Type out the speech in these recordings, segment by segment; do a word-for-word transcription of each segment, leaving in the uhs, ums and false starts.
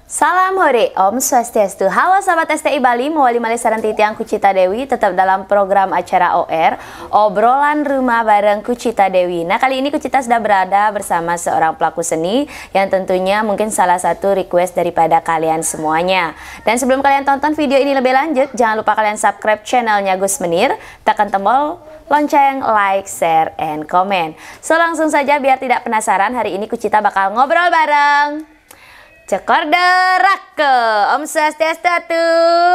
Salam hore, Om Swastiastu. Halo sahabat S T I Bali, mawali malih sareng titiang Kucita Dewi, tetap dalam program acara O R, Obrolan Rumah bareng Kucita Dewi. Nah, kali ini Kucita sudah berada bersama seorang pelaku seni yang tentunya mungkin salah satu request daripada kalian semuanya. Dan sebelum kalian tonton video ini lebih lanjut, jangan lupa kalian subscribe channelnya Gus Menir, tekan tombol lonceng, like, share, and comment. So, langsung saja biar tidak penasaran, hari ini Kucita bakal ngobrol bareng Cokor Derake. Om Swastiastu, Atu.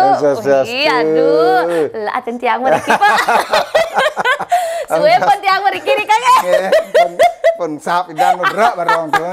Om Swastiastu. Wih, aduh. Lah, atin tiang mriki, Pak. Suwe pun tiang mriki nih, Kang, eh. Nggih, pun, pun sap idan nudrak bareng tuh.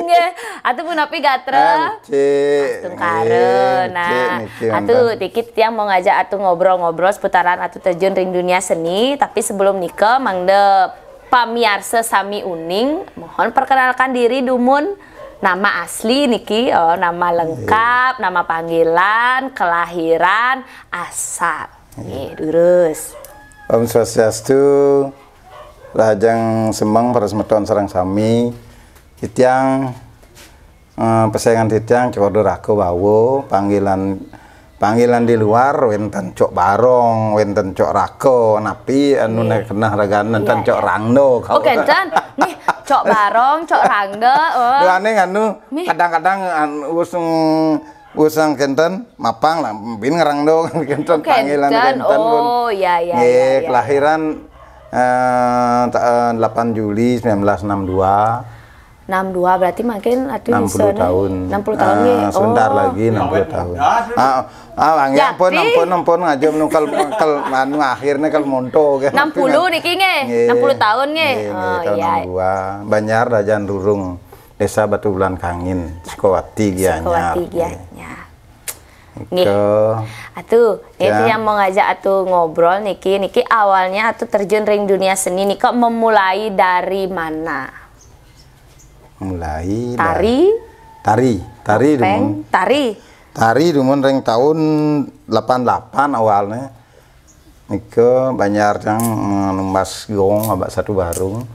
Nggih, Atu punapi gatra. Cik. Astungkara. Nggih, nah, cik niki Atu wonten. Dikit tiang mau ngajak Atu ngobrol-ngobrol seputaran Atu terjun ring dunia seni, tapi sebelum nika mangda pamiarsa sami uning, mohon perkenalkan diri dumun, nama asli niki, oh, nama lengkap, nama panggilan, kelahiran, asal. Nggih, durus. Om Swastiastu, rahajeng semeng para semeton sareng sami. Titiang, eh, pesengan titiang Cokor Derake wau, panggilan, panggilan di luar wenten Cok Barong, wenten Cok Rake, napi anu nek kenah ragan wenten Cok Rangdo. Oh, kenten. Nih, Cok Barong, Cok Rangdo, oh. Duane anu, kadang-kadang anu, usung, usung kenten, mapang lah, bin ngerangdo kenten, panggilan kenten pun. Oh, ya, ya, nggih, ya, ya. Kelahiran, eh, ta-, eh, delapan Juli sembilan belas enam dua. Enam dua, berarti makin, aduh, enam puluh tahun. Enam puluh tahun, nggih. Ah, sebentar lagi enam puluh tahun. Ah, ah, nggih, ampun, ampun, ampun, ngajum nu kal, kal, anu, akhirnya kal monto, kan. Enam puluh niki, nggih. Nggih. Enam puluh tahun, nggih. Nggih, nggih, oh, tahun iya. Enam dua. Banjar Rajan Rurung, Desa Batu Bulan Kangin, Sukawati, Gianyar. Sukawati, Gianyar. Nggih. Nika. Atu, niki yang mau ngajak Atu ngobrol niki, niki awalnya Atu terjun ring dunia seni nika memulai dari mana? Mulai tari? Tari, tari dumun. Tari. Tari dumun ring tahun delapan delapan awalnya. Nika banjar yang numbas gong abak satu barung.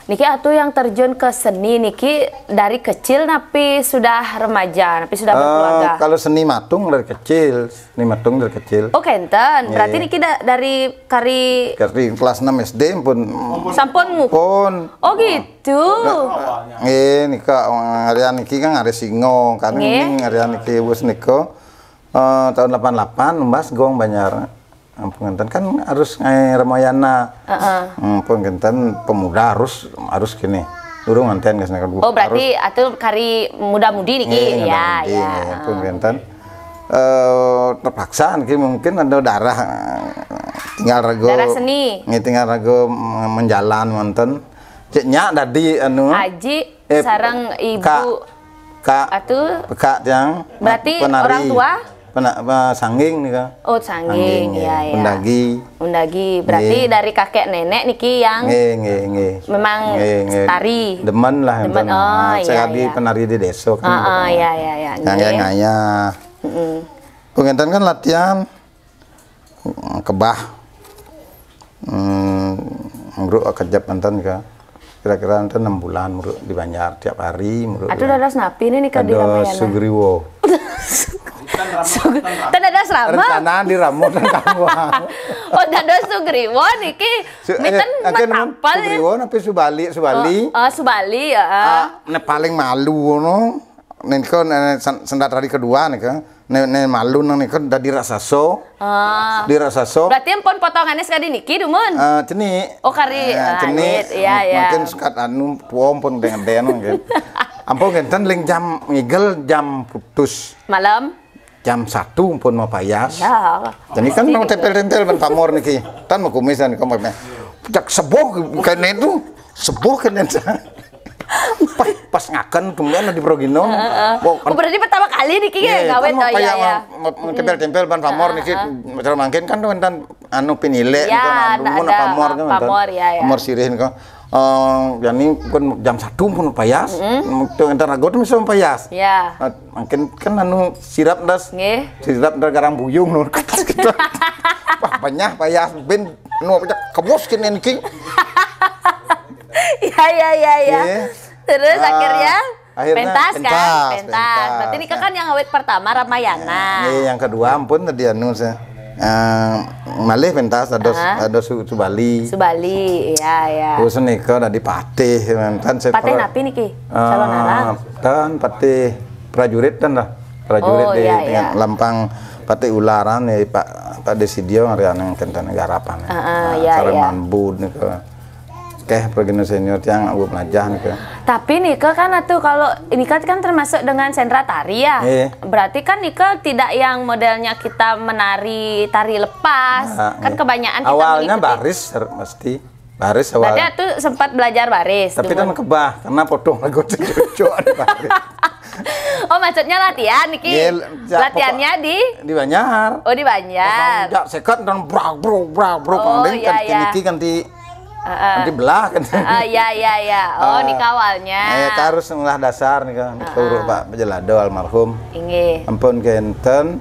Niki Atu yang terjun ke seni niki dari kecil napi sudah remaja, napi sudah berkeluarga? Eh, kalau seni matung dari kecil, seni matung dari kecil. Oh, kenten. Berarti niki da-, dari kari kelas enam S D pun. Sampun mu-, pun. Oh, gitu. Nggih, nika ngarian niki kan ngari singo, kan nggih. Ngarian niki wis nika, eh, tahun delapan delapan numbas gong banjar. Ampun kenten kan harus ngai Ramayana. Heeh. Ampun kenten pemuda harus, harus gini. Durung nganten, guys, nek. Oh, berarti Atu kari muda-mudi niki? Nggih, ya, muda-mudi, ya. Nggih, ampun kenten. Eh, terpaksa niki mungkin ada darah, eh, tinggal ragu. Darah seni. Nggih, tinggal ragu menjalan wonten. Cek nyak dadi anu. Aji, eh, sareng ibu. Kak. Kak. Atu. Pekak tiang. Berarti penari. Orang tua? Pena-, apa, sangging nika. Oh, sangging, sangging, ya, ya. Undagi. Undagi. Berarti nggih. Dari kakek nenek niki yang nggih, nggih, nggih. Memang nggih, nggih. Tari. Demen lah. Demen, enten. Oh, nah, iya, sekali iya. Penari di desa kan. Ah, gitu. Ah, iya, iya, iya. Yang nggih. Ngayah. Mm-mm. Pengenten kan latihan kebah. Hmm, mruk kejep enten ka. Kira-kira enten enam bulan mruk di Banjar tiap hari mruk. Atu dados napi nih, nih, ka di Ramayana? Sugriwo. Sug-, kan dados rama. Rencana di Ramo dan Kamuang. Oh, dados Sugriwo niki. Su-, eh, miten akhirnya mat apal ya? Sugriwo napi Subali, Subali. Oh, oh, Subali, ya. Ah, nek paling malu ngono. Nika, eh, sen-, sendat hari kedua nika. Ne, ne malu nang nika dadi raksasa. Ah. Di raksasa. Berarti ampun potongannya sekali niki, dumun? Eh, cenik. Oh, kari, eh, ah, cenik. Alit. Iya, iya. Mungkin sekat anu, puom pun dengan den, mungkin. Ampun, kenten ling jam ngigel jam putus. Malam? Jam satu pun mau payas. Ya. Jadi kan pasti mau tempel-tempel ban pamor niki. Tan mau kumis dan kamu. Pecak seboh kene itu. Seboh kene. Pas, pas ngaken tumben di Progino. Heeh. Oh, berarti pertama kali niki ya, iya, gawe kan to, mau ya, kayak ya. Mau, mau tempel-tempel ban pamor niki, heeh. Cara mangkin kan tuh enten anu pinilek ya, gitu, nah, ada, dumun ada pamor kan, pamor, ya, ya. Pamor sirih nika. Eh, jani pun jam satu pun payas, mm-mm. Tuh enten ragot bisa payas. Ya. Nah, mangkin kan anu sirap das. Nggih. Sirap das garang buyung no. Gitu. Wah, banyak payas ben anu apa kebus kene niki. Ya, ya, ya, ya. Nggih. Terus ah, akhirnya? Akhirnya Pentas, kan? pentas, Pentas. Berarti ini kan yang awit pertama Ramayana. Ini yang kedua ampun tadi anu saya. Eh, malih pentas ada Ah. ada su, Subali. Subali, iya, iya. Terus nika dadi patih kan saya Patih kalau- napi niki? Eh, Calon arang. Kan patih prajurit kan lah. Prajurit Oh, di iya, dengan iya. Lampang Patih Ularan ya Pak Pak Desidio ngarian yang kenten garapan. Ah, ah, iya, Sareng iya. Manbud nika. Keh pragina senior tiang abu melajah nika. Tapi nika kan atuh kalau nika kan termasuk dengan sendra tari ya. Iya. Berarti kan nika tidak yang modelnya kita menari tari lepas. Nah, Kan iya. kebanyakan kita Awalnya mengikuti. Baris ser- mesti. Baris Berarti awal. Atuh sempat belajar baris. Tapi dulu. Kan kebah karena potong lagu cocok di Baris. Oh, maksudnya latihan niki. Iya, ya, Latihannya pokok- di Di Banjar. Oh, di Banjar. Jak sekat dan brak bruk brak bruk Oh, kan iya, iya. Niki kan di Heeh. kan di belah kan. Ah, iya, iya, iya. Oh, Ah. nika awalnya. Eh, harus ngolah dasar nih kan. Huruf Pak Jelado almarhum. Inggih. Ampun kenten.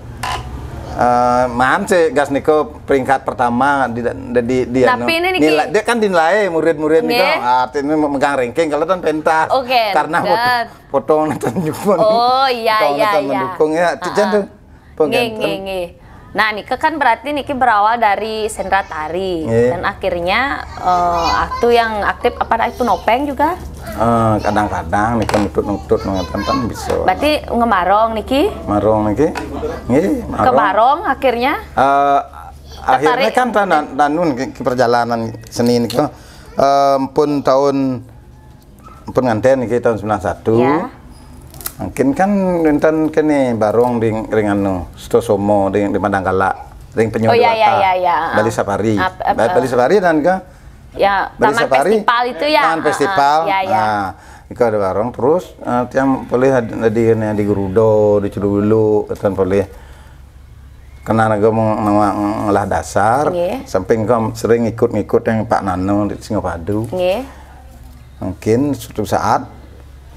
Eh, maan sih gas niko peringkat pertama di di di, di Tapi ini niki- nilai, dia kan dinilai murid-murid niko. Nggih. Artinya megang ranking kalau kan pentas. Oke, Karena dan- pot- potong nonton juga. Oh, iya, Potong iya, nonton iya. Mendukung ya. Cican tuh. Pun Nggih, kenten. nggih, nggih. Nah, nika kan berarti niki berawal dari sendra tari Nggih. dan akhirnya eh, atuh yang aktif apa itu nopeng juga? Eh, kadang-kadang nih kan nutut-nutut mengatakan kan bisa. Berarti ngemarong niki Marong niki. Nggih, ke barong akhirnya. Eh, akhirnya Tertarik. Kan tan tanun ke, ke perjalanan seni niki. Eh, pun tahun pun nganten niki tahun sembilan satu. Ya. Mungkin kan enten kene barong di ring anu, Stosomo di, di Madangkala, ring Penyu Oh, iya, iya, Dewata. iya, iya. Bali Safari. Ap- ap- Ba- Bali Safari dan ke Ya, Bali taman Safari. Festival itu ya. Taman Ah, Festival. ah, ya, ya. Nah, itu ada barong terus eh, tiang boleh di di Gerudo, di Celulu, kan boleh. Karena gue mau mau ngelah dasar, Nggih. samping gue sering ikut-ngikut yang Pak Nano di Singapadu. Nggih. Mungkin suatu saat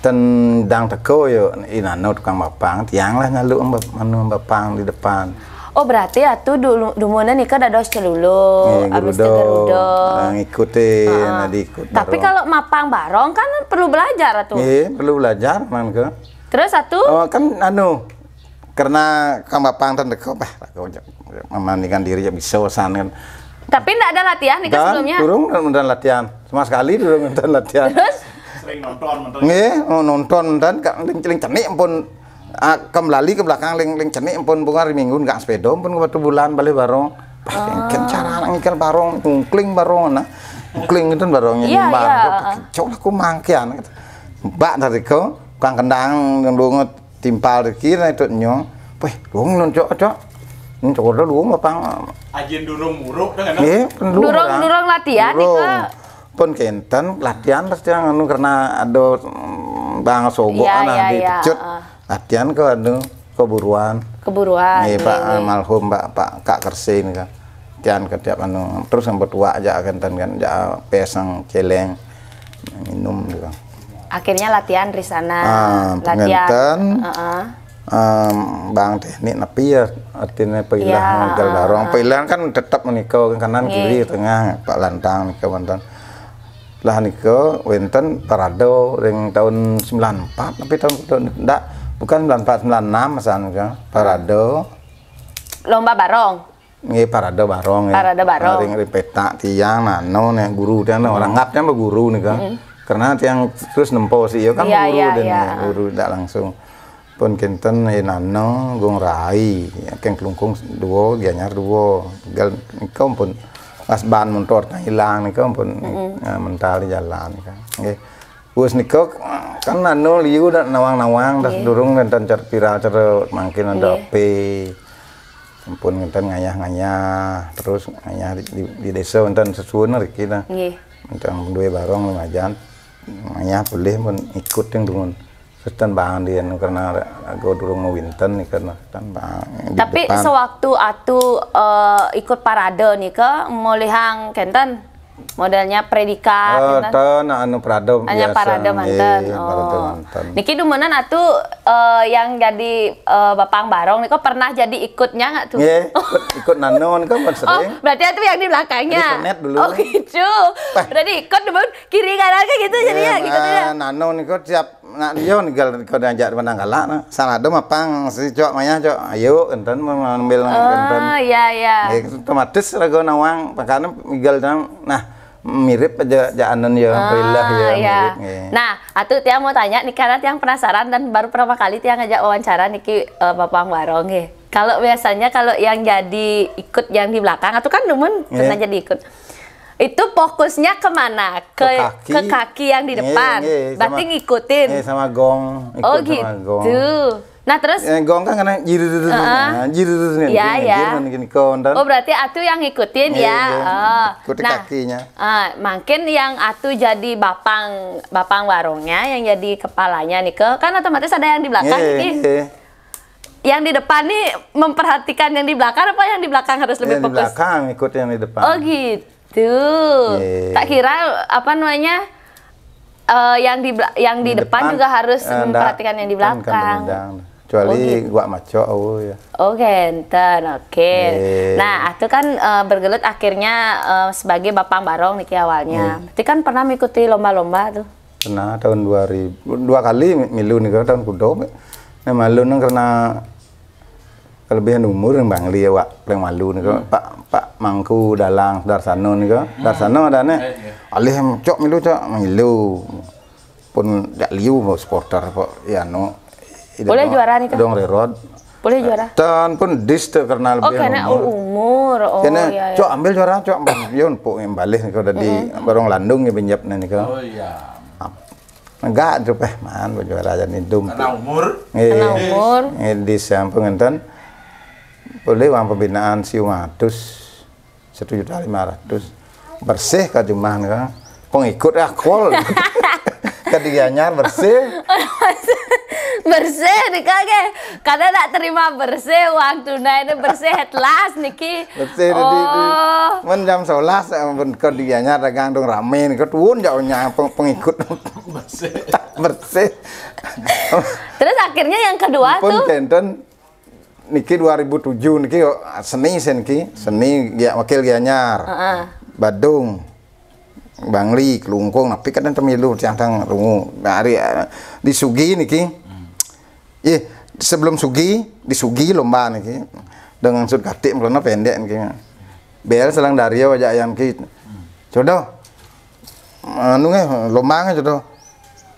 tendang teko yo inano tukang bapang, tiang lah nyalu amba- anu bapang di depan. Oh, berarti atuh dulu dumunan nika dados Celulu, Nggih, habis Gerudo. Gerudo. Nah, ngikutin, Heeh. nah, diikut Tapi bareng. Kalau mapang barong kan perlu belajar atuh. Nggih, perlu belajar man ke. Terus atuh Oh, kan anu karena Kang Bapang tenteko bah aku memandikan diri ya bisa san kan. Tapi ndak ada latihan nih kan Dan sebelumnya. Durung dan latihan. Sama sekali durung dan latihan. Terus Sering nonton, nonton. Nggih, oh, nonton dan kak ling ling cenik pun ah, kembali ke belakang ling ling cenik pun bunga hari minggu nggak sepeda pun ke Batu Bulan balik barong. Bah, kan cara anak ikan barong, ngungkling barong nah. Ngungkling itu barongnya Iya, nyimbar. iya. Cok aku mangkian. Mbak dari ko kang kendang yang lungut timpal di kiri itu nyong. Weh, luung nun cok cok. Nun cok udah luung apa? Ajin durung muruk dengan Nggih, perlu durung orang. Durung latihan nih Durung. Kak. Pun kenten latihan terus yang anu karena ada mm, bang sogo Iya, anak iya, di iya, pecut. Heeh. Latihan ke anu keburuan. Keburuan. Nggih, Nggih, Pak nggih. Almarhum Pak Pak Kak Kerse ini kan. Latihan ke tiap anu terus yang bertuak aja kenten kan ja pesang celeng minum gitu. Akhirnya latihan di sana. Ah, Latihan. Ngenten. Heeh. Em, bang teknik napi ya artinya pailah Iya, modal ah. Barong. Pailah kan tetap menikah kanan Nggih. kiri tengah Pak Lantang menikah wonten. Lah nika wenten parade ring tahun sembilan empat tapi tahun tahun ndak bukan sembilan empat sembilan enam masan ya. Parade Lomba barong. Nggih parade barong ya. Parade barong. Ring, ring petak tiang nano nih guru tiang orang ngap tiang guru nih kan. Karena tiang terus nempo sih ya kan Iya, guru iya, dan iya. Guru tidak langsung. Pun kenten ya nano gung rai ya, keng kelungkung dua gianyar dua. Gal nika pun pas ban motor tang hilang nika pun eh, mental di jalan nika. Nggih. Wis nika kan nano liu dah nawang-nawang dah Nggih. Durung dan car viral cara mangkin ada Nggih. P. Ampun ngenten ngayah-ngayah terus ngayah di, di, di desa wonten sesuwun mriki ta. Nggih. Wonten duwe barong lumayan. Ngayah boleh pun ikut yang dumun. Setan bang di anu karena aku durung mau winten nih karena setan bang di Tapi depan. Sewaktu atu eh, ikut parade nika mulihang kenten. Modelnya predikat, Oh, gitu. Ten, anu parade Hanya biasa. parade manten. Iya, parade Oh. manten. Niki dumenan atuh, eh, yang jadi, eh, Bapang Barong niko pernah jadi ikutnya nggak tuh? Nggih, ikut, ikut nano niko pun Oh, sering. Berarti itu yang di belakangnya. Jadi konet dulu. Oh gitu. Wah. Berarti ikut dulu kiri kanan kayak gitu jadinya Iya, ikutnya. Nano niko tiap nak dia ninggal niko diajak menang galak nah. Salah ada mapang si cok maya cok. Ayo enten mengambil enten. Oh iya iya. Ya, otomatis raga nawang makanya ninggal nang nah mirip aja jaanan ya, Ah, Prillah ya, iya. mirip. Nggih. Nah, atuh tiang mau tanya nih karena tiang penasaran dan baru pertama kali tiang ngajak wawancara niki eh, Bapang Barong nggih. Kalau biasanya kalau yang jadi ikut yang di belakang atau kan dumun pernah Iya. Jadi ikut. Itu fokusnya kemana? Ke Ke kaki. Ke kaki yang di Iya, depan. iya, sama- Berarti ngikutin. Eh, sama gong, ikut Oh sama gitu. gong. Nah, terus Ya, gong kan karena jirir nih, Heeh. nah, jirir nih, Iya, jirir iya. nih, gini konten. Oh berarti atuh yang ngikutin Iya, ya. iya. Oh. Ikuti Nah, kakinya. Ah, mungkin yang atuh jadi bapang bapang warungnya, yang jadi kepalanya nih ke kan otomatis ada yang di belakang Iya, nih. iya. Yang di depan nih memperhatikan yang di belakang apa yang di belakang harus Iya, lebih di fokus? Belakang ikut yang di depan. Oh gitu. Iya. Tak kira apa namanya eh, yang di bela- yang di, Di depan, depan, juga harus eh, ndak, memperhatikan yang di kan belakang. Kan kemudian. Kecuali Oh, gitu. Gua maco, oh ya. Oh genten, oke. Iya. Nah, itu kan eh, bergelut akhirnya eh, sebagai bapang barong nih awalnya. Iya. Berarti kan pernah mengikuti lomba-lomba tuh. Pernah tahun dua ribu, dua kali milu nih tahun kudo. Nah, malu nang karena kelebihan umur yang bangli ya, Wak. Paling malu nih Pak Pak Mangku Dalang Darsano nih Darsano ada nih. Alih cok milu cok milu. Pun jak liu mau supporter kok ya no. Boleh juara nih, Kak? Dong rerod. Boleh juara. Tan pun dis tuh karena Oh lebih karena umur. Umur. Oh Kena, iya. cok Iya. Ambil juara cok Bang Yon pok yang balik nih kau tadi barong landung ya benjap nih kau. Oh iya. Enggak tuh peh man juara jadi dum. Karena umur. Iya. Karena umur. Iya, di samping enten boleh uang pembinaan siu matus satu juta lima ratus bersih ke jumlah nih kan pengikut akol ke Gianyar bersih Bersih nih kakek. Karena tak terima bersih uang tunai ini bersih at last niki. bersih di, di, di Oh. Men jam sebelas ampun ke Gianyar dagang dong rame nih ketuun jauhnya peng- pengikut bersih Terus akhirnya yang kedua pun tuh kenten niki dua ribu tujuh niki seni sen ki seni ya wakil Gianyar Heeh. Badung Bangli Kelungkung tapi kadang temilu tiang tang rungu hari eh, di Sugi niki ih sebelum Sugi di Sugi lomba niki dengan sud katik melona pendek niki bel selang dario aja ayam ki jodoh anu nge lomba nge jodoh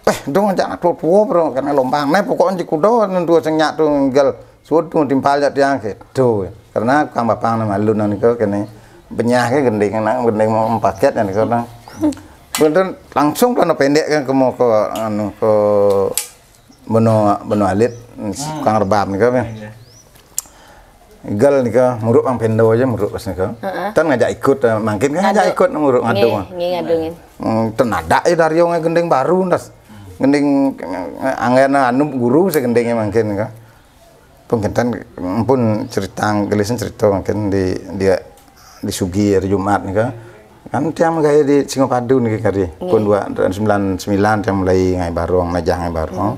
eh dong aja anak tua tua bro karena lomba nge pokoknya di kudo nentu sing nyak tu nggal sud tu timpal jak tiang gitu karena kang bapang nama lu nang niko kene benyah ke gending nang gending mau paket yang niko nang Kemudian langsung kan pendek kan ke mau ke anu ke benua benua alit kang rebab niko ya Gal nika muruk ang pendo aja muruk pas nika. Tan ngajak ikut eh, mangkin kan ngajak ikut muruk ngadung. Nggih, nggih ngadungin. Hmm, Ten ada ya dari yang gending baru ndas. Gending eh, anggaran anu guru saya gendingnya mangkin nika. Pun kenten pun cerita gelisan cerita mangkin di dia di Sugi hari Jumat nika. Kan tiang gaya di Singapadu nih kari. Pun dua tahun sembilan sembilan tiang mulai ngai barong najah ngai barong.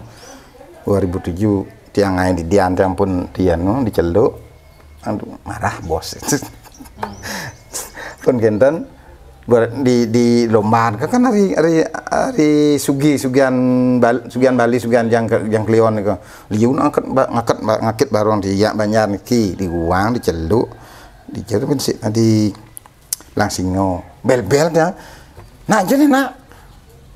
dua ribu tujuh tiang ngai di dian tiang pun dian no diceluk. Aduh, marah bos. Pun kenten ber- di di lomba kan hari hari hari Sugi Sugian Bali, Sugian Bali Sugian Jang Jang Kliwon itu liu ngakit ba- ngakit ba- ngakit barong di yak Banjar niki di uang diceluk diceluk kan si di Langsingo bel-bel dia nak aja nih nak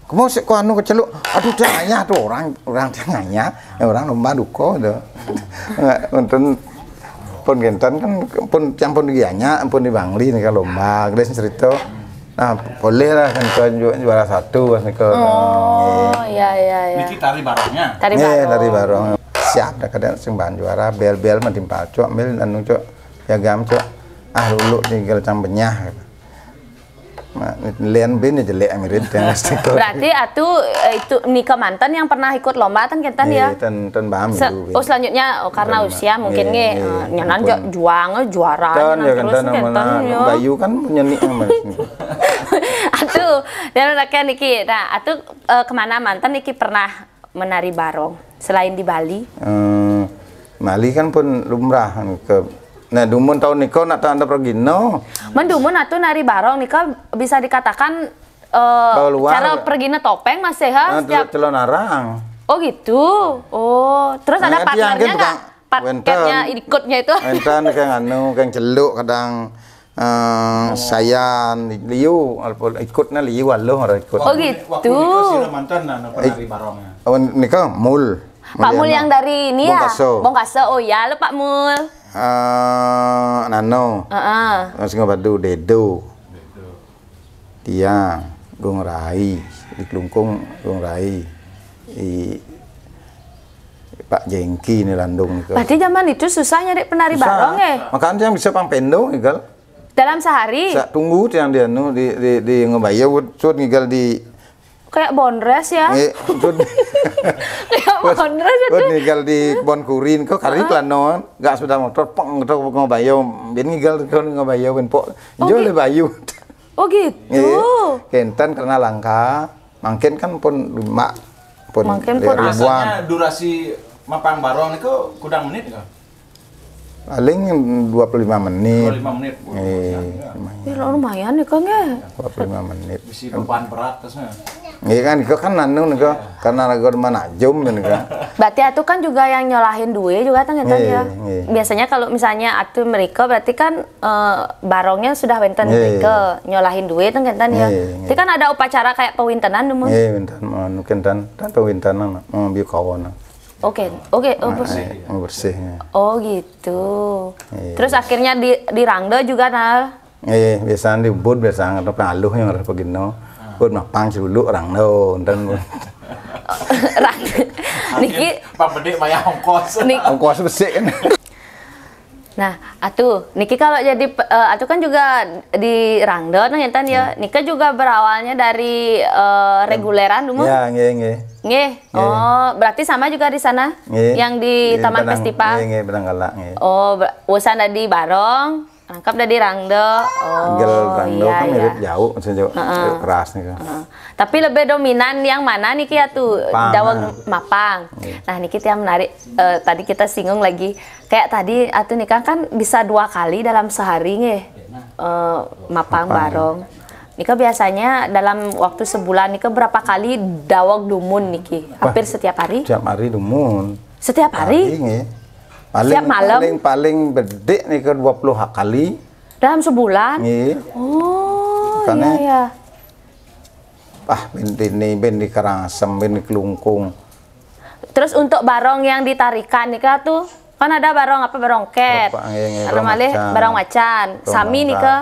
kamu sih kok anu keceluk aduh dia ngayah tuh orang orang dia ngayah ya, orang lomba duko tuh untuk pun gentan kan pun yang pun dianya pun di Bangli nih kalau lomba gelis cerita nah boleh lah kan juara satu pas nika Oh, ya ya ya. Niki tari barongnya. Tari Nih, barong. Tari barong siap dah kadang sing bahan juara bel-bel mah timpal cok ambil anu cok piagam cok ah lulu tinggal cang benyah gitu. Nah, lian bin ya jelek amirin yang mesti kok. Berarti atuh eh, itu nika mantan yang pernah ikut lomba kan kentan ya. Iya, ten ten bam Se- itu. Oh selanjutnya oh, karena Karena- usia mungkin iya, nggih iya, eh, nyanan ampun. jo- juang juara Ten nyanan ya terus kentan kentan mana ya. Bayu kan nyanyi sama. Dan rakyat niki, nah, atu, eh, kemana mantan niki pernah menari barong selain di Bali? Eh, Bali kan pun lumrah ke. Nah, dumun tahun niko nak tanda pergino. Mendumun atu nari barong nika bisa dikatakan, eh, Kalau luar, cara pergina topeng masih ha, eh, setiap celon arang. Oh gitu. Oh, terus ada partnernya nggak? Partnernya ikutnya itu. Enten kayak anu, kayak celuk kadang, eh, sayan liu, walaupun ikutnya liu aluh orang ikut. Oh gitu. Waktu itu sira mantan nah, nah, penari barongnya. Oh, nika Mul. Pak Mul yang dari ini ya? Bongkaso. Bongkaso. Oh ya, lo Pak Mul. Eh, Nano. Heeh. Mas Ngabadu, Dedo. Tiang, Gung Rai, di Klungkung Gung Rai, di Pak Jengki ni Landung ni. Berarti zaman itu susah nyari penari barong, eh? Makanya yang bisa pang pendong, igal. Dalam sehari? Sa tunggu tiang dia nu di, di, di Ngebayau, sud ngigal di. Kayak bondres ya? Eh, sud. Kayak bondres itu. Sud ngigal di kebon kurin, kok kari kelanon, gak sudah motor, peng, gitu, Ngebayau, bin ngigal, Ngebayau, bin pok, oh, jual gitu. Bayu. Oh gitu. Iya. Kenten karena langka, mangkin kan pun mak pun mangkin pun ribuan. Biasanya durasi mapang barong niku kudang menit kah? Paling dua puluh lima menit. Dua puluh lima menit. Iya, lumayan. Ya, lumayan nih, Kang, ya. Dua puluh lima menit. Bisi beban berat terusnya. Iya kan, itu kan anu nih, karena lagu mana jum nih, kan. Berarti atu kan juga yang nyolahin duit juga, tang, ya? Iya, iya. Biasanya kalau misalnya atu mereka berarti kan eh, barongnya sudah wenten. Nggih. Ke nyolahin duit kan, ya. Nggih, nggih. Itu kan ada upacara kayak pewintenan dulu. Nggih, wenten, anu, kenten, kan pewintenan, mau biu kawan. Oke, oke, oh, bersih. Mau bersih, ya. Oh gitu. Nggih. Terus akhirnya di di Rangda juga, nah. Nggih, biasanya di ubud, biasanya atau pengaluh yang ada pegino. Ubud mapang dulu Rangda, enten. Rangda. Niki Pak Bedik bayar ongkos. Ongkos besik kan. Nah, atu, niki kalau jadi pe- eh, atu kan juga di Rangda, nah, ngenten ya. Nika juga berawalnya dari eh, reguleran dulu. Ya, nggih, nggih. Nggih. Nggih. Oh, berarti sama juga di sana. Nggih. Yang di Taman Festival. Nggih, nggih, Padang Galak, nggih. Oh, ber- usan dari barong, rangkap dari Rangda. Oh, Rangda iya, kan mirip jauh, maksudnya jauh, heeh, jauh keras nih kan. Heeh. Tapi lebih dominan yang mana niki, atu? Mapang. Dawang mapang. Iya. Nah, niki yang menarik, eh, tadi kita singgung lagi. Kayak tadi atu nika kan bisa dua kali dalam sehari nggih. Eh, mapang barong. Nika biasanya dalam waktu sebulan nika berapa kali dawang dumun niki? Hampir setiap hari? Setiap hari dumun. Setiap hari? Setiap hari, nggih. Paling, setiap malam? Paling, paling bedik nika dua puluh kali. Dalam sebulan? Nggih. Oh, iya, iya. Ah, bin di ni, bin di Karangasem, bin di Klungkung. Terus untuk barong yang ditarikan nika tuh, kan ada barong apa, barong ket. Nggih, nggih, ada barong malih macan. Barong macan. Barong sami bangkal. Nika.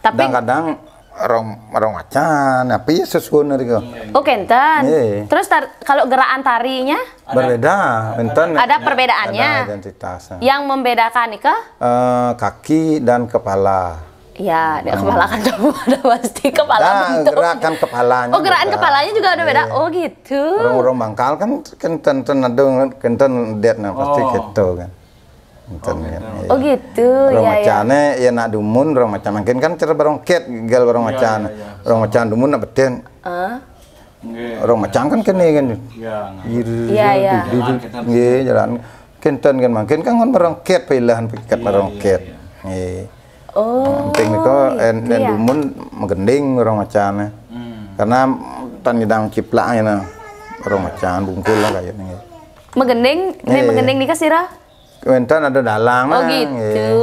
Tapi kadang-kadang barong, barong macan, tapi sesuai nika. Oh, kenten. Nggih. Terus tar- kalau gerakan tarinya? Berbeda, enten. Ada perbedaannya. Ada identitas. Yang membedakan nika? Eh, kaki dan kepala. Ya, ada kepala kan, ada pasti kepala. Nah, bentuk. Gerakan kepalanya. Oh, gerakan juga. Kepalanya juga ada beda. Iya. Oh, gitu. Orang-orang bangkal kan kenten-ten ada kenten diet, nah, pasti gitu kan. Kenten kan. Oh, gitu. Iya. Oh, gitu. Orang macane ya nak dumun, orang macan mungkin kan cara barong ket, gal barong macan. Iya, iya. Orang macan dumun nak beten. Ah. Nggih. Orang macan kan kene kan. Iya, nggih. Iya, iya. Nggih, jalan. Kenten kan mungkin kan ngon barong ket, pilihan piket barong ket. Iya, iya. Nggih. Oh, penting nika, en- en dumun menggending orang macane. Hmm. Karena tan nyedang ciplak ngene. Orang macan bungkul lah kayak ini. Menggending, ini menggending nika sira? Wenten ada dalang. Oh, gitu.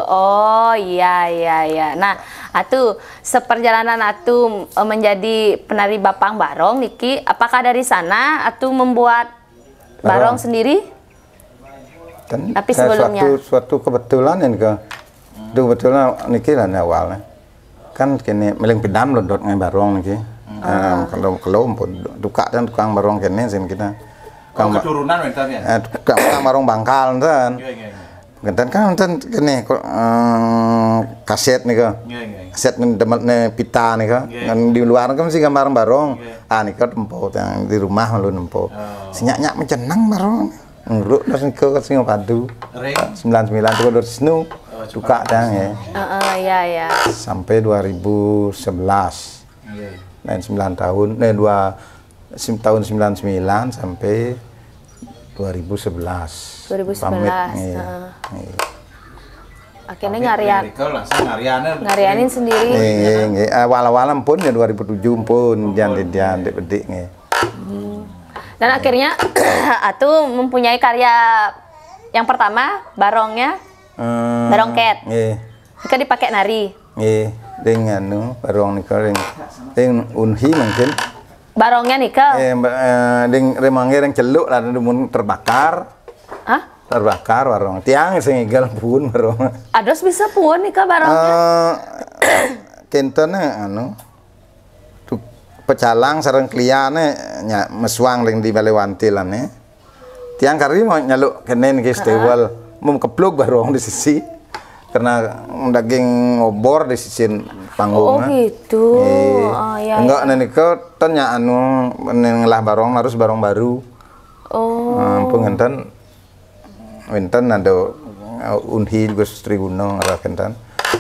Oh, iya, iya, iya. Nah, atu, seperjalanan atu, eh, menjadi penari bapang barong niki, apakah dari sana atu membuat barong sendiri? Tapi sebelumnya? Suatu, suatu kebetulan ya nika. Itu kebetulan niki lah awalnya. Kan kene meleng pidam lodot ngai barong niki. Hmm. Eh, kalau kalau pun tukak dan tukang barong kene sin kita. Oh, tukang ba- keturunan wenten ya? Eh, tukang, tukang barong bangkal enten. Iya, iya, iya. Enten kan enten kene ko- eh, kaset nika. Iya, iya, iya. Kaset ni demet ni pita nika. Iya. Kan di luar kan masih gambar barong. Iya. Ah, nika tempo yang di rumah malu nempo. Oh. Senyak-nyak mencenang barong. Ngeruk dah sing ke sing padu. Ring. Sembilan sembilan tu dah senu. Oh, tukak tang ya. Heeh, iya, iya. Sampai dua ribu sebelas. Iya. Nah, sembilan tahun, eh, dua, sim-, tahun sembilan sembilan sampai dua ribu sebelas. Pamit, dua ribu sebelas, nggih. Heeh. Nggih. Akhirnya ngarian, Nika langsung ngarianin. Ngarianin sendiri. Nggih, nggih. Awal-awal pun ya dua ribu tujuh pun, jangan didik nggih. Dan akhirnya Atu mempunyai karya yang pertama, barongnya, Eh, Barong Cat. Nggih. Nika dipakai nari. Nggih, ring anu, barong nika ring, ring Unhi mungkin. Barongnya nika. Eh, mba- eh, ring remangge ring celuk lah dumun terbakar. Hah? Terbakar barong. Tiang sing ngigel pun barong. Ados bisa pun nika barongnya. Eh, kenten anu. Tu pecalang sareng kliane nya mesuang ring di Bale Wantilan ne. Tiang kari mau nyaluk kenen ke stewel, mau kepluk barong di sisi. Karena daging ngobor di sisi panggung. Oh, gitu. Oh, ya, Enggak ya. Nenika ten nya anu ngelah barong harus barong baru. Oh. Ampun ngenten wenten ada uh, Unhi Gus Triguno ngarah kenten.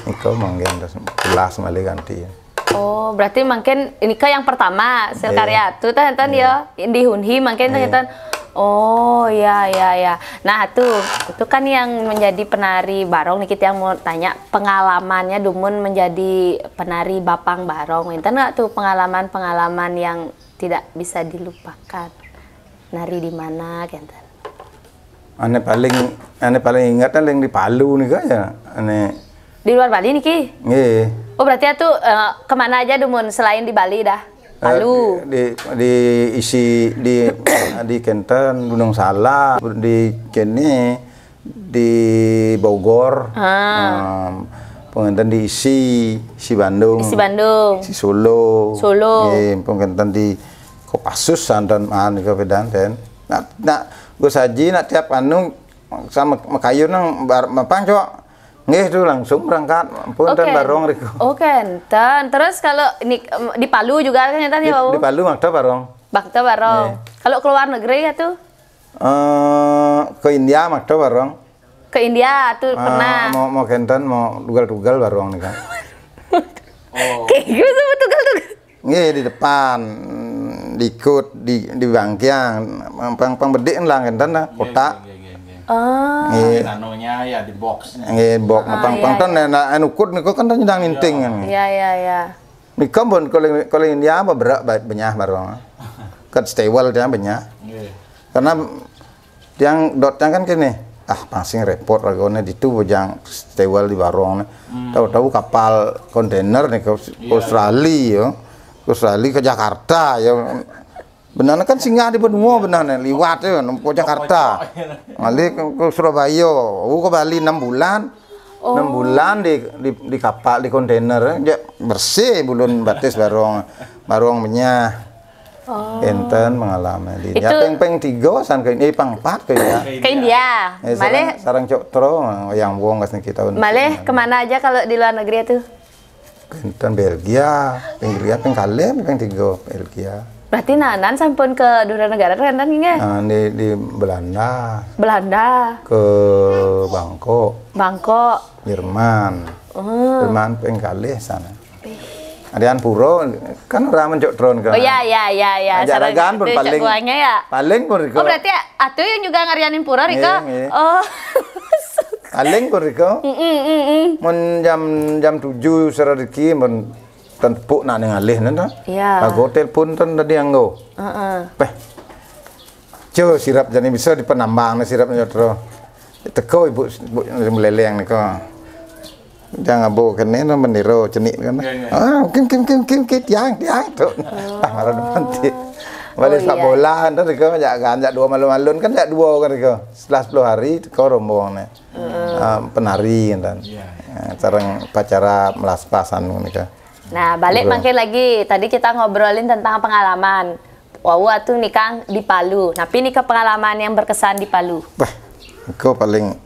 Nika manggen tulas malih ganti. Oh, berarti mungkin ini ke yang pertama, sel Iya. karya tuh teh enten ya, di Hunhi mungkin teh Iya. enten. Oh, ya, ya, ya. Nah, tuh, itu kan yang menjadi penari barong nih, kita yang mau tanya pengalamannya dumun menjadi penari bapang barong. Enten nggak tuh pengalaman-pengalaman yang tidak bisa dilupakan? Nari di mana, kenten? Ane paling ane paling ingat kan yang di Palu nih kan ya. Ane Di luar Bali niki? Nggih. Oh, berarti itu eh, kemana aja dumun selain di Bali dah? Palu. Eh, di, di isi di di kenten Gunung Salak, di kene di Bogor. Ah. Em, pengenten di isi si Bandung. Di si Bandung. Si Solo. Solo. Nggih, pengenten di Kopassus santen man ke pedan ten. Nah, nah, Gus Haji nak tiap anu sama makayu nang bar mapang cok. Nggih tuh langsung berangkat. Ampun Oke. Ten barong riku. Oke, enten. Terus kalau ini em, di Palu juga kan enten Di, ya, Wau? Di Palu makta barong. Bakta barong. Iya. Kalau keluar negeri ya tuh? Eh ke India makta barong. Ke India tuh Ah, pernah. Mau mau kenten mau dugal-dugal barong nih kan. Kayak gitu sama tugal-tugal. Nggih di depan, diikut di di bangkiang, pang pang bedik lah kenten lah, kotak. Nggih, nggih, nggih. Oh. Nggih. Nanonya ya di box. Nggih, bok Ah, pang iya, pang iya. Ten enak ukut niku kan nyedang ninting kan. Iya, iya, iya. Nika pun kalau kalau India apa berak ba- benyah barong. Kat stewel dia benyah. Nggih. Karena tiang dot tiang kan kene, ah pangsing repot ragone ditu bujang stewel di barong. Tahu-tahu kapal kontainer nih ke Australia yo. Ke Australia ke Jakarta ya. Benar kan singgah di benua benar nih, liwat ya nempuh Jakarta. Ngalih ke, ke Surabaya, oh ke Bali enam bulan. Enam bulan di, di di kapal di kontainer ya bersih bulun batis barong barong benyah. Enten pengalaman di Itu ya peng peng tiga san ke ini pang empat ke ya. Ke India. Eh, Malih sarang, sarang cok tro yang wong kasih kita. Malih kemana aja kalau di luar negeri tuh? Enten Belgia, peng Belgia peng kalih peng tiga Belgia. Berarti nanan sampun ke dua negara kan nggih? Nah, di di Belanda Belanda, ke Bangkok, Bangkok. Jerman. Oh. Jerman peng kalih sana. Adian Puro kan orang mencok tron kan. Oh ya, ya, ya, ya. Ajak Sarang ragaan pun itu paling jagoannya ya. Paling pun riko. Oh, berarti atu yang juga ngarianin pura riko? Nggih, nggih. Oh. Paling pun riko. Mm, mm, mm. Mun jam jam tujuh serah riki mun tepuk nak ning alih nenta. Iya. Lagu telepon ten tadi anggo. Heeh. Peh. Jo sirap jani bisa di penambang ni sirap nyotro. Teko ibu ibu meleleng ni ko. Jangan bawa kene no mendiro cenik kan. Iya, iya. Ah, kim kim kim kim kim tiang tiang tu. Ah, marah nanti. Balik Oh, sepak iya. Bola ntar riko jak kan jak dua malu-malu kan jak dua kan riko. Setelah sepuluh hari teko rombongan ni. Ah, penari kan. Iya. Ah, sareng pacara melaspas anu ni kan. Nah, balik Betul. Mangkin lagi. Tadi kita ngobrolin tentang pengalaman. Wau atuh nikang di Palu. Napi nika pengalaman yang berkesan di Palu? Wah, engko paling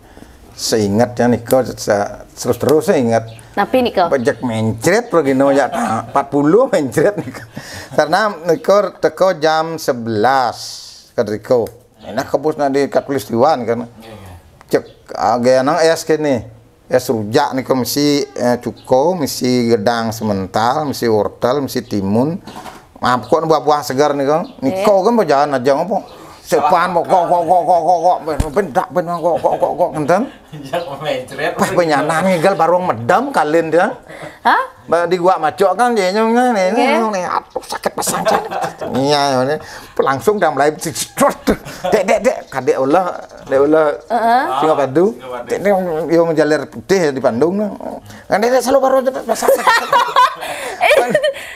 seingat ya niko terus terus saya ingat. Napi nika? Pajak mencret lagi no ya empat puluh mencret niko. Karena niko teko jam sebelas kan riko. Enak kebus nadi katulistiwa kan. Cek age nang es kene. Ya, serujak nika mesti, eh, cuko, mesti gedang semental, mesti wortel, mesti timun. Mapkon buah-buah segar nika. Nika kan berjalan aja apa? Sepan kok, kok, kok, kok, kok, kok, kok, ben, ben, dak, ben, kok, kok, kok, kok, ngenten. Pas penyanan ngigal baruang medem kalin dia. Hah? Ba, di gua macok kan dia nyong nih, nih, nih, nih, aduh, sakit pasang, cak. Iya, ya, nih. Langsung dah mulai, dek, dek, dek, kadek ulah, dek ulah. Heeh. Singa padu. Dek, dek, yo menjalir putih di Bandung. Kan dia selalu baru aja pasang.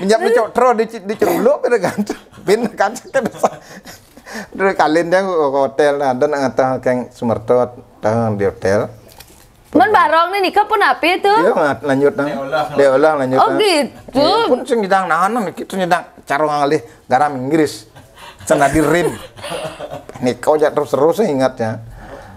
Minyak mencok tro di, di ceruluk, pada gantung. Bin kan sakit pasang. Terus kalin dia ke hotel, nah, dan ngata keng Sumerto, tah di hotel. Mun barong nih, nika pun api tuh? Iya, lanjut, nah. Dia ulah, lanjut, oh, nah. Gitu. Iya, pun sing nyidang nahan, nah, kita nyidang carong ngalih garam Inggris. Sana di rim. Nika aja terus-terus ingatnya.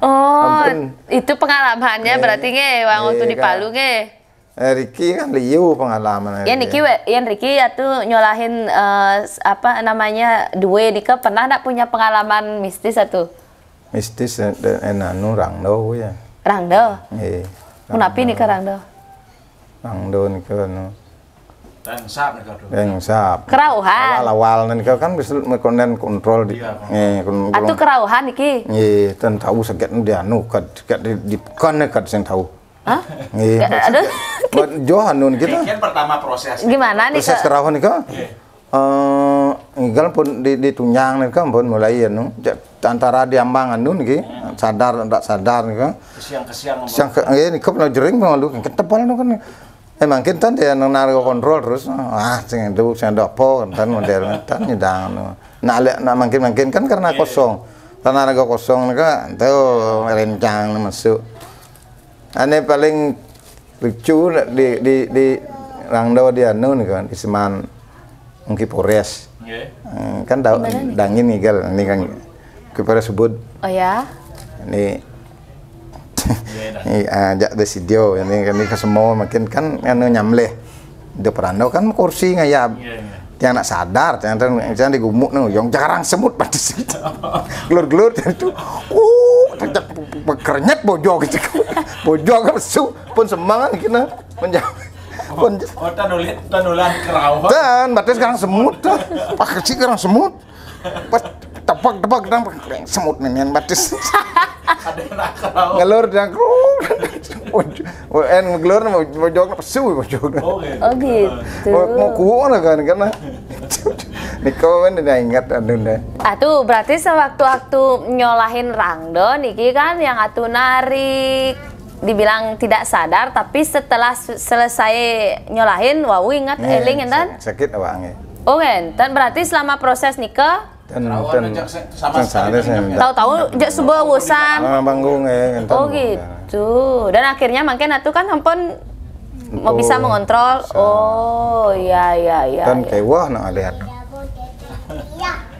Oh, ampun. Itu pengalamannya berarti nge, wang waktu di Palu nge. Eh, Riki kan liu pengalaman. Ya, niki, we, yang Riki ya tuh nyolahin, eh, apa namanya, dua nika pernah ndak punya pengalaman mistis atau? Mistis, eh, eh, anu, rangdo ya. Rangdo? Iya. Menapi nih ke rangdo? Rangdo nih ke anu. Rengsap nih kau tuh. Rengsap. Kerauhan. Awal-awal nih kau kan bisa konden kontrol di. Iya, kontrol. Atuh kerauhan iki. Iya, ten tahu sakit di anu, kad, kad di, di, kan, kad sing tahu. Hah? Iya. Aduh. Buat Johan nun kita. Kan pertama proses. Gimana nih, proses kerauhan nih kau? Iya. Eh, ngigal pun di, di tunjang nih kan pun mulai ya nu. Antara diambangan nun ki, sadar ndak sadar nih kan. Kesiang-kesiang. Siang ke, eh, ini kau pernah jering malu, ketepal nu kan. Eh, mungkin tan dia nang narik kontrol terus. Ah, sing itu, sing ada apa, tan model, tan nyedang nu. Nah, le, nah, mungkin, mungkin kan karena kosong. Karena narik kosong nih kan, tuh rencang masuk. Ane paling lucu di, di, di rangdo di anu nih kan, di Seman Ungki Pores. Nggih. Eh, kan tahu dangin ngigal, ini kan Ungki Pores sebut. Oh ya. Ini, ini, ah, jak di sidio, ini kan, ini ke semua makin kan anu nyamleh. Di perando kan kursi ngayap. Iya, iya. Tiang nak sadar, tiang, tiang, tiang digumuk nih, yang jarang semut pada situ. Gelur-gelur itu. Uh, kerenyet bojog gitu. Bojog apa su pun semangat kena menjawab. Pun oh, tanulit, tanulan kerauhan. Dan batis sekarang semut dah. Pak kecil sekarang semut. Pas tepak-tepak dan semut nih yang batis. Ada nak kerauhan. Ngelur dan krung. Wen ngelur mau bojog pesu bojog. Oh, gitu. Oh, gitu. Mau, mau kuat lah kan karena. Niko kan udah ingat anu deh. Ah, tuh berarti sewaktu-waktu nyolahin rangdo niki kan yang atuh narik dibilang tidak sadar, tapi setelah se-, selesai nyolahin, wau ingat eling enten? Sakit awak nggih. Oh, enten. Berarti selama proses nika? Ten, ten, sama sekali ten. Tahu-tahu jak subuh wusan. Ah, bangun, eh, enten. Oh, gitu. Dan akhirnya mungkin atuh kan ampun mau bisa mengontrol. Oh, iya, iya, iya. Dan kewah nak lihat.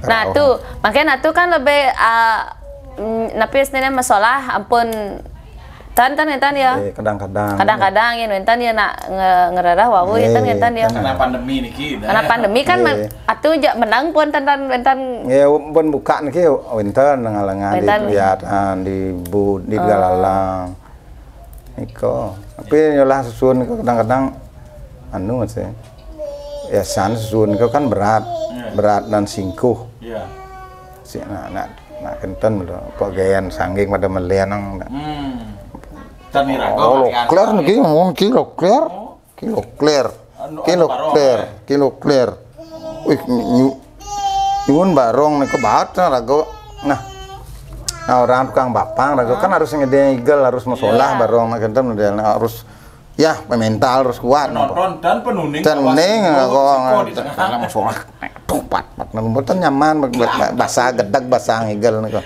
Nah, tuh, makanya atuh kan lebih, ah, mm, napi istilahnya masalah ampun tan tan tan ya. Eh, kadang-kadang. Kadang-kadang ya enten ya nak nge-, ngerereh wau ya tan ya. Karena pandemi niki. Karena pandemi kan atuh jak menang pun tan tan enten. Ya pun buka niki enten lengan-lengan di kelihatan di bu di galalang. Niko. Tapi nyolah susun niko kadang-kadang anu sih. Ya san susun niko kan berat, berat dan singkuh. Iya. Si nak nak nak kenten lho. Apa gayan sangging pada melian nang. Hmm. Tan irago. Oh, lokler niki mun kilo clear. Kilo clear. Kilo clear. Kilo clear. Wih, nyu-, nyuwun barong nih kebat nah rago. Nah. Nah, orang tukang bapang rago kan harus ngedeng igel, harus masolah barong nah kenten model harus ya mental harus kuat. Penonton dan penuning dan uning masolah. Tuh pat pat nah mboten nyaman basah gedeg basah ngigel nih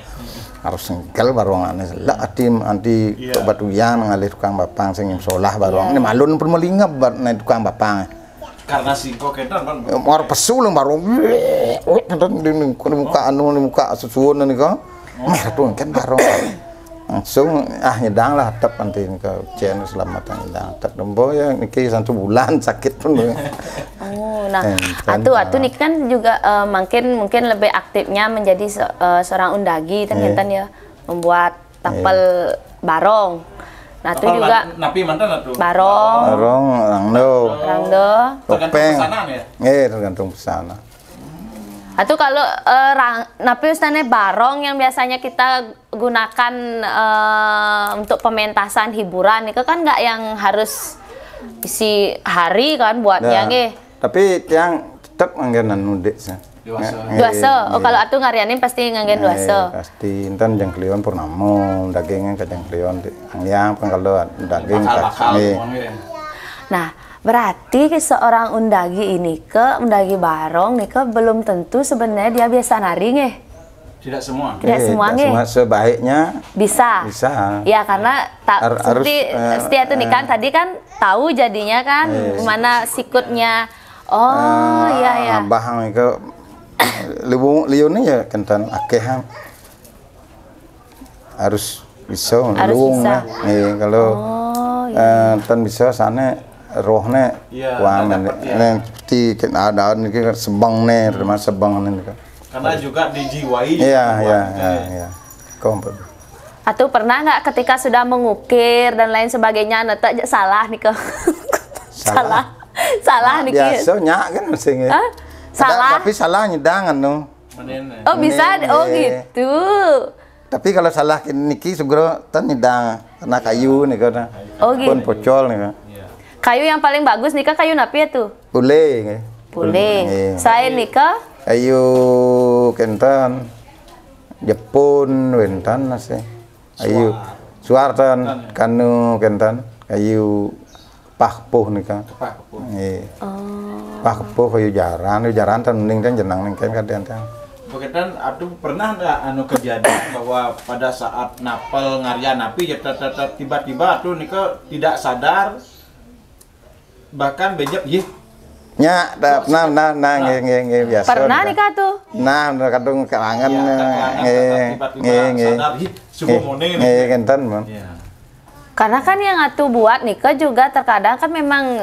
harus ngigel barong aneh selak ati anti batu yang ngalih tukang bapang sing solah barong ini malun pun melingep bat nih tukang bapang. Karena singko kenten kan. Mar pesu lho barong. Wih, kenten di, di muka anu di muka susuwun nika. Mer tuh kan barong. Langsung ah nyedang lah tep nanti ke cen selamat nyedang tep dembo ya niki satu bulan sakit pun. Oh, nah, atuh atuh niki kan juga eh, mungkin mungkin lebih aktifnya menjadi se- eh, seorang undagi kan ngenten ya membuat tapel barong. Nah, itu juga napi mantan atuh. Barong. Barong, rangdo. Rangdo. Tergantung pesanan ya? Eh, tergantung pesanan. Atau kalau eh, rang, napi ustaznya barong yang biasanya kita gunakan eh, untuk pementasan hiburan itu kan nggak yang harus isi hari kan buatnya nggih. Tapi tiang tetap ngangge anu, Dek, sih. Duasa. Duasa. Oh, kalau atuh ngarianin pasti ngangge duasa. Pasti. Entan jengklion purnamo, dagingnya ke jengklion, Dek. Yang kan kalau daging. Bakal-bakal nggih. Nah, berarti seorang undagi ini ke undagi barong nih ke belum tentu sebenarnya dia biasa nari nggih. Tidak semua. Tidak semua nggih. Sebaiknya bisa. Bisa. Ya karena tak harus, seperti eh, setia tuh nih kan tadi kan tahu jadinya kan mana sikutnya. Oh, iya ya. Abah ke liu liu nih ya kentan akeh harus bisa. Harus luwung bisa. Kalau oh, iya. Eh, tan bisa sana rohnya. Iya, wah, ada dapat, ya. Neng ti ada niki sebang nih, rumah sebang nih. Karena juga dijiwai. Iya, iya, iya, iya. Kompet. Atau pernah nggak ketika sudah mengukir dan lain sebagainya, nete salah nih ke? Salah. Salah nih. Biasanya kan mesti. Hah? Salah. Tapi salah nyedang anu. Oh, bisa. Oh, gitu. Tapi kalau salah niki segera tan nyedang karena kayu nih kan. Oh, gitu. Pun pocol nih kan. Kayu yang paling bagus nih kayu napi ya tuh? Pule. Pule. Selain nika? Kayu kenten. Jepun, wentan masih. Kayu suartan, kanu kenten. Kayu pahpuh nika. Pahpuh. Iya. Oh. Pahpuh kayu jaran, kayu jaran tan mending tan jenang ning kan kadean tan. Begitu, aduh, pernah nggak anu kejadian bahwa pada saat napel ngarya napi ya tiba-tiba tuh nika tidak sadar bahkan benyep yih. Nya, nah, nah, nah, nggih, nggih, nggih, biasa. Pernah nih kak tuh. Nah, kadung kelangan. Iya, nggih, nggih, nggih. Sadar yih, subuh mone nih. Nggih, kenten, Bang. Iya. Karena kan yang atuh buat nika juga terkadang kan memang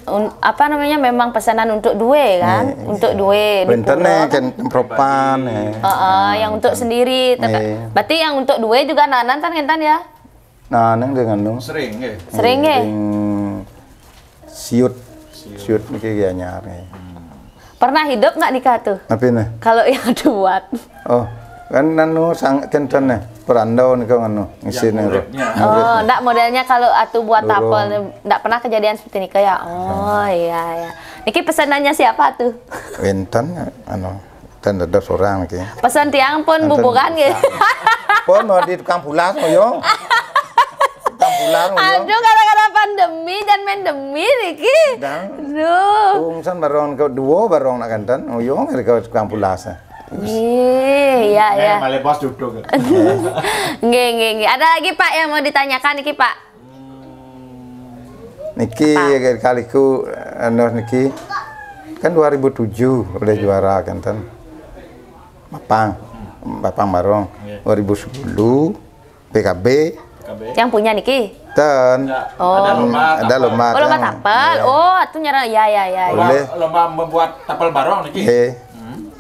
un, apa namanya memang pesanan untuk due kan, untuk due di pura kan. Kan propan ya. Heeh, yang untuk sendiri. Berarti yang untuk due juga nanan kan kenten ya? Nah, neng dengan nu. Sering nggih. Sering nggih. Siut. Siut niki anyar nggih. Pernah hidup nggak nikah tuh? Tapi nih. Kalau yang atuh buat. Oh, kan nanu sang kenten nih. Perandau nih kan anu ngisi nih. Oh, ndak modelnya kalau atuh buat tapel nih, ndak pernah kejadian seperti nikah ya. Oh, iya ya. Niki pesanannya siapa tuh? Wenten anu Kan ada seorang lagi. Pesan tiang pun bubukan gitu. Pun mau di tukang pulas, mau yo. Tukang pulas, mau yo. Aduh, gara-gara pandemi dan main demi niki. Duh. Urusan barong kedua barong nak kanten, mau yo dari tukang pulas. Iya, iya. Malah bos duduk. Nggih, nggih, nggih. Ada lagi Pak yang mau ditanyakan niki Pak? Niki kaliku anu niki kan dua ribu tujuh udah juara kan ten. Bapang, Bapang Barong. Dua ribu sepuluh P K B. Yang punya niki? Ten. Oh. Ada lomba. Ada lomba. Oh, lomba tapel. Oh, atuh nyerang ya ya ya. Boleh. Lomba membuat tapel barong niki. Eh.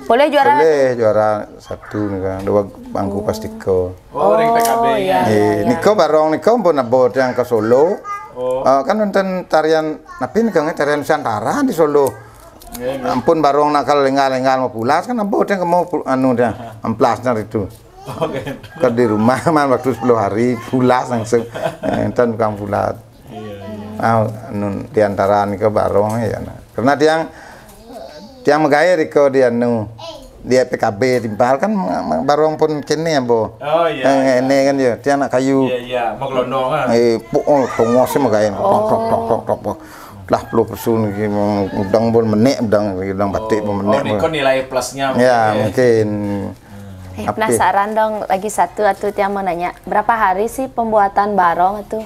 Boleh juara. Boleh juara satu nih kan. Dua bangku pastiko. Oh, ring P K B. Oh, iya, iya, iya. Niko barong niko pun abot yang ke Solo. Oh. Eh, kan nonton tarian, tapi nih kan tarian Nusantara di Solo. Iya, iya. Ampun barong nakal lenggal-lenggal mau pulas kan abot yang mau anu dah, amplasnya itu. Oke. Ke di rumah man waktu sepuluh hari pulas langsung. Enten tukang pulas. Iya, iya. Ah, nun di antara niko barong ya. Nah. Karena tiang tiang megawe riko di anu di P K B timpal kan barong pun kene ya bo. Oh iya. Ini kan ya tiang nak kayu. Iya iya, mau gelondong kan. Eh, puk oh tongos megawe tok tok tok tok tok. Lah puluh persen udang pun menek udang udang batik pun menek. Oh, niko nilai plusnya. Ya mungkin. Eh, penasaran dong lagi satu atau tiang mau nanya berapa hari sih pembuatan barong itu?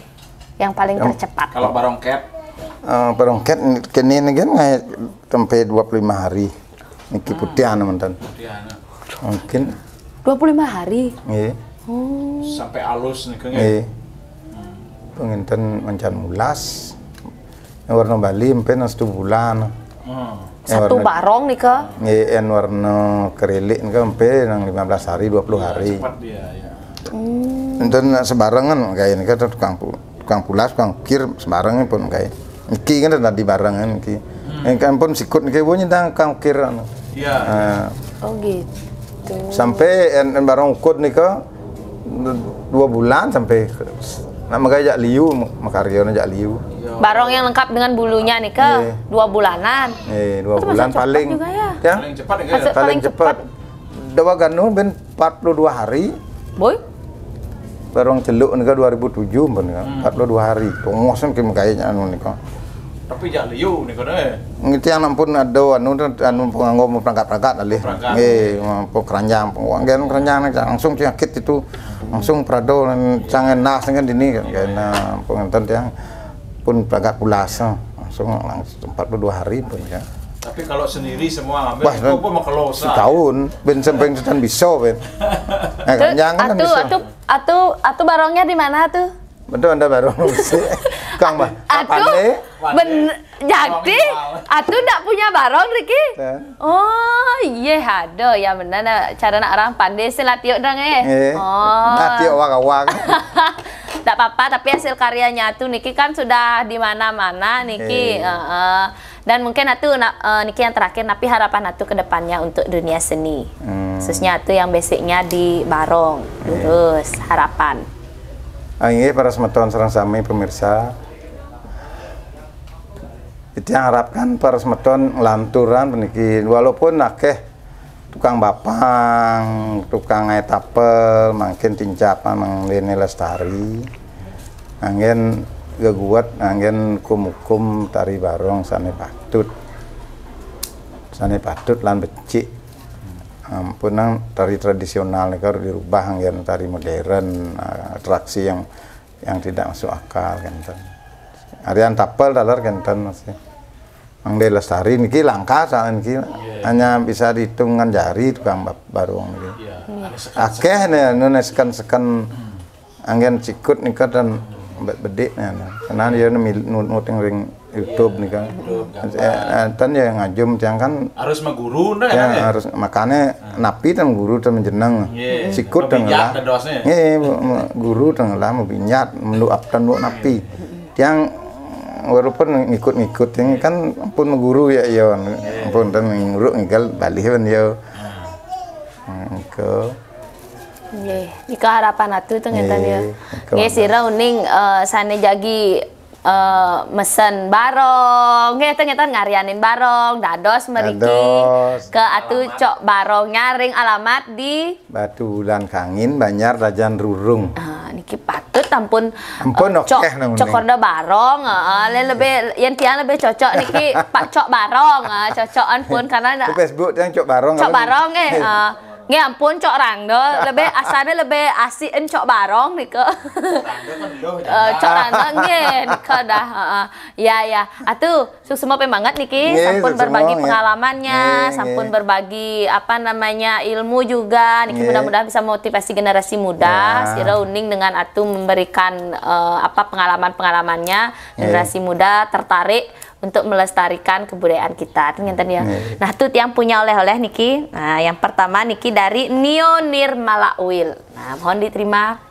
Yang paling tercepat. Kalau barongket? Eh, barongket kene ini kan sampai dua puluh lima hari. Niki putihan mantan. Putihan. Mungkin dua puluh lima hari. Iya. Oh. Sampai alus nih kan. Iya. Penginten mancan mulas. Warna Bali mpen satu bulan. Hmm. Satu barong nih ke? Nggih, en warna kerilik nih ke mpe nang lima belas hari, dua puluh hari. Cepat dia ya. Hmm. Enten sebarengan kayak ini kan tukang pu Tukang pulas, tukang ukir, sembarang pun kayak. Niki kan tadi barang kan niki. Hmm. Yang kan pun sikut niki, bunyi tang tukang ukir anu. Iya. Nah. Oh gitu. Sampai en, en barang ukud nika dua bulan sampai nak megai jak liu, makarya jak liu. Barong yang lengkap dengan bulunya nih ke dua bulanan. Eh, dua bulan paling. Juga ya. Ya. Paling cepat ya. Paling cepat. Dawa ganu ben empat puluh dua hari. Boy. Barong celuk nika dua ribu tujuh pun kan. Hmm. Empat puluh dua hari. Tongos kan kim gaya anu nika. Tapi jak liu nika deh. Ngerti yang ampun ada anu anu penganggo perangkat-perangkat alih. Nggih, mampu keranjang penganggo keranjang langsung penyakit itu. Langsung prado cangen nas dengan dini kan. Kena pengantin yang pun agak pulas langsung langsung empat puluh dua hari pun ya. Tapi kalau sendiri semua ambil Wah, itu apa makelo setahun ben sampai setan bisa ben. Eh, jangan kan atu, bisa. Atu atu atu barongnya di mana tuh? Betul anda baru Kang bah. Atu ben jadi atu ndak punya barong Riki. Oh iya ada ya benar cara nak orang pandai sih latiok dong eh. Oh. Latiok wak-wak. Tidak apa-apa, tapi hasil karyanya tuh Niki kan sudah di mana-mana Niki. Iya. Uh, uh. Dan mungkin atu uh, Niki yang terakhir, tapi harapan atu ke depannya untuk dunia seni. Hmm. Khususnya atu yang basicnya di Barong, iya. Terus harapan. Ah, ini para semeton serang sami pemirsa. Itu yang harapkan para semeton lanturan peniki walaupun akeh tukang bapang, tukang ai tapel, mangkin tincapan mang dene lestari. Anggen geguat, anggen hukum-hukum tari barong sane patut. Sane patut lan becik. Ampun nang tari tradisional nika harus dirubah anggen tari modern, atraksi yang yang tidak masuk akal kenten. Arian tapel dalar kenten masih. Mangde lestari niki langka soalnya niki hanya bisa dihitung dengan jari tukang barong niki. Akeh nih anu nih seken-seken anggen sikut nika dan bedik nih anu. Karena dia nut ring YouTube nih kan. Enten ya ngajum tiang kan harus maguru nih ya, harus makanya napi tang guru tang jeneng sikut tang lah. Guru tang lah mau binyat mendu aptan napi. Tiang walaupun ngikut-ngikut ini kan pun guru ya iya pun dan nguruk ngigal balik kan ya ke Nggih, nika harapan atu tuh ngeten ya. Nggih sira uning uh, sane jagi uh, mesen barong, nggih tuh ngeten ngarianin barong, dados meriki dados. Ke atu cok barong nyaring alamat di Batu Bulan Kangin, Banjar Rajan Rurung. Ah, niki patut ampun ampun uh, cok, cok korda barong, uh, le lebih yang tiang lebih cocok niki Pak Cok Barong, uh, cocokan pun karena di Facebook yang Cok Barong. Cok Barong eh. Uh, Nggih ampun cok rangda, lebih asane lebih asik en cok barong nika. Rangda kan lho. Uh, cok rangda nggih nika dah. Uh, uh. Ya ya. Atu suksma banget niki sampun berbagi pengalamannya, nggih, sampun berbagi apa namanya ilmu juga. Niki mudah-mudahan bisa motivasi generasi muda. Ya. Sira uning dengan atu memberikan uh, apa pengalaman-pengalamannya generasi muda tertarik untuk melestarikan kebudayaan kita. Ngenten ya. Nah, tuh yang punya oleh-oleh niki. Nah, yang pertama niki dari Nio Nirmala Oil. Nah, mohon diterima.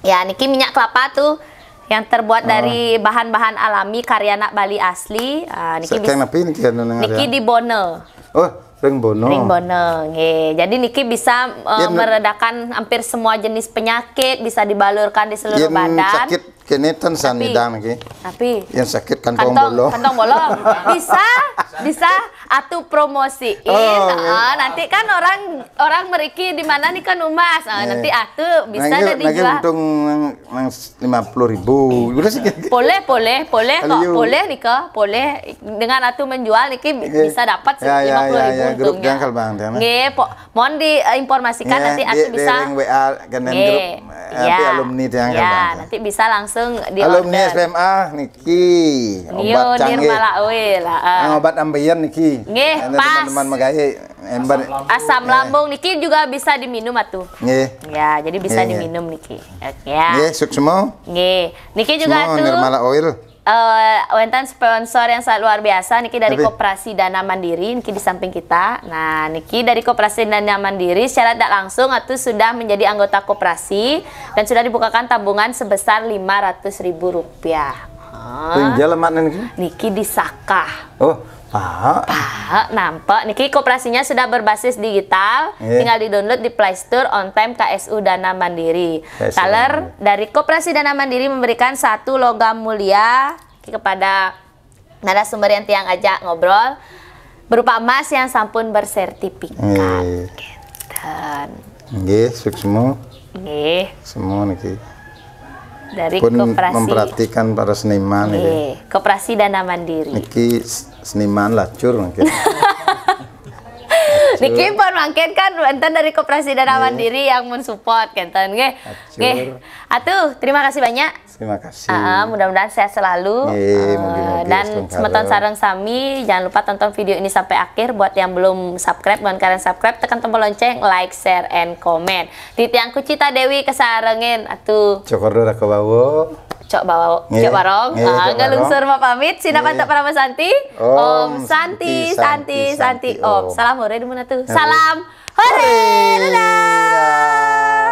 Ya, niki minyak kelapa tuh yang terbuat oh. Dari bahan-bahan alami karya anak Bali asli. Uh, niki, bis, niki, niki di Bono. Oh, ring Bono. Ring Bono, nggih. Jadi niki bisa uh, meredakan hampir semua jenis penyakit, bisa dibalurkan di seluruh badan. Sakit Kene ten san nyidang niki. Tapi yang sakit kantong, kantong bolong. Kantong bolong. Bisa, bisa atu promosiin. Oh, iya. Nanti kan orang orang meriki di mana nih kan umas. Nah, nanti atu bisa nah, ada dijual. Untung nang lima puluh ribu. Boleh, boleh, boleh kok. Boleh nih kok. Boleh dengan atu menjual niki bisa dapat ya, ya, lima puluh ribu ya, ya, untungnya. Nggih, mohon diinformasikan ya, nanti atu bisa. Di W A kan grup Tapi ya. Alumni tiang ya, nanti bisa langsung di alumni S P M A niki. Obat canggih. Nirmala oil. Uh. Obat ambeien niki. Nggih, pas. Teman-teman megai. Ember. Asam lambung niki juga bisa diminum atuh. Nggih. Ya, jadi bisa nggih, diminum niki. Ya. Nggih, suksma. Nggih. Niki juga suksma, atuh. Nirmala oil. Eh, wénten sponsor yang sangat luar biasa niki dari Tapi Koperasi Dana Mandiri niki di samping kita. Nah, niki dari Koperasi Dana Mandiri secara tidak langsung atuh sudah menjadi anggota koperasi dan sudah dibukakan tabungan sebesar lima ratus ribu rupiah. Hah? Pinjal lemak niki. Niki disakah. Oh, Pak. Pak, nampak niki koperasinya sudah berbasis digital, Iya. tinggal di-download di Play Store on time K S U Dana Mandiri. K S U Taler dari Koperasi Dana Mandiri memberikan satu logam mulia kepada narasumber yang tiang ajak ngobrol berupa emas yang sampun bersertifikat. Iya. Gitu. Nggih, suksma. Nggih, Semua niki. dari Pun koperasi. Memperhatikan para seniman niki. Nggih, Koperasi Dana Mandiri. Niki s- seniman lacur mungkin. Niki pun mungkin kan wénten dari Koperasi Dana Mandiri yang mensupport kenten nggih. Lacur. Nggih. Atuh, terima kasih banyak. Terima kasih. Ah, mudah-mudahan sehat selalu. Nggih, Ah, mugi-mugi dan Astungkara. Semeton sareng sami, jangan lupa tonton video ini sampai akhir. Buat yang belum subscribe, buat kalian subscribe, tekan tombol lonceng, like, share, and comment. Titiang Kucita Dewi kesarengin atuh. Cokor Dora Kebawo. Cok bawa, Nggih, cok barong. nggih, Ah, cok ngalungsur barong. Mapamit, sinapan Nggih. Tak Parama Santi. Om Om Santi, Santi, Santi, Om. Salam hore dumun atuh. Salam hore. Dadah.